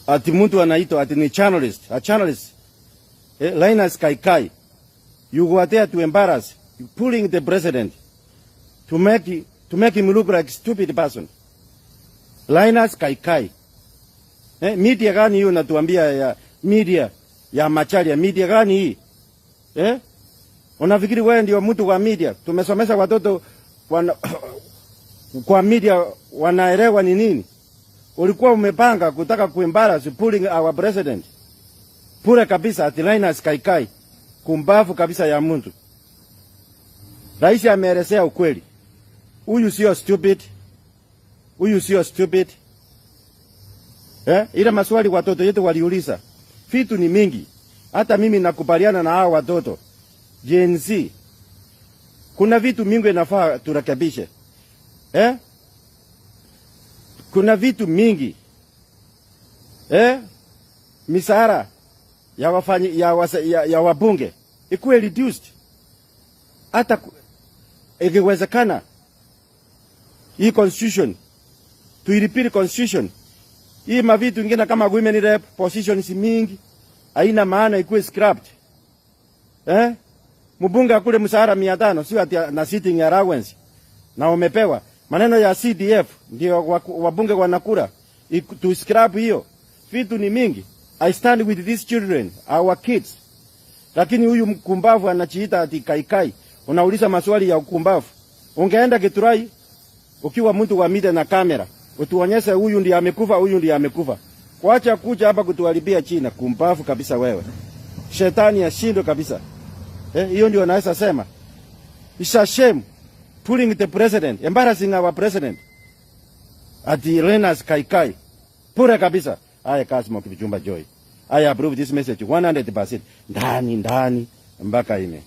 Ati mtu anaitwa ati ni journalist, a journalist. Eh, Linus Kaikai. You were there to embarrass, pulling the president to make him look like stupid person. Linus Kaikai. Eh, media gani hiyo unatuambia ya media ya Macharia? Media gani hii? Eh? Unafikiri wewe ndio mtu wa media? Tumesomesha watoto kwa media wanaelewa ni nini? Ulikuwa umepanga kutaka kuembarrass, pulling our president. Pure kabisa ati Linus Kaikai. Kumbavu kabisa ya mtu. Rais ameelezea ukweli. Huyu sio stupid. Huyu sio stupid. Eh? Ile maswali watoto yetu waliuliza. Vitu ni mingi. Hata mimi nakubaliana na hao watoto. Gen Z. Kuna vitu mingi inafaa turekebishe. Eh? Kuna vitu mingi. Eh? Misahara ya wafanyi, ya, wasa, ya wabunge ikuwe reduced. Hata ikiwezekana hii constitution tuirepeal constitution. Hii mavitu ingine kama women rep positions mingi haina maana, ikuwe scrapped. Eh? Mbunge akule mshahara 500, sio ati na sitting allowance na umepewa. Maneno ya CDF ndio wabunge wanakula. Tu scrap hiyo. Vitu ni mingi. I stand with these children, our kids. Lakini huyu mkumbavu anachiita ati Kaikai. Unauliza maswali ya ukumbavu. Ungeenda Githurai ukiwa mtu wa media na kamera, utuonyeshe huyu ndiye amekufa, huyu ndiye amekufa. Kuacha kuja hapa kutuharibia China, kumbavu kabisa wewe. Shetani ashindwe kabisa. Eh, hiyo ndio naweza sema. It's a shame pulling the president, embarrassing our president. Ati Linus Kaikai. Pure kabisa. Aya, Kasmo Kipchumba Joy. I approve this message 100%. Ndani ndani mpaka ime.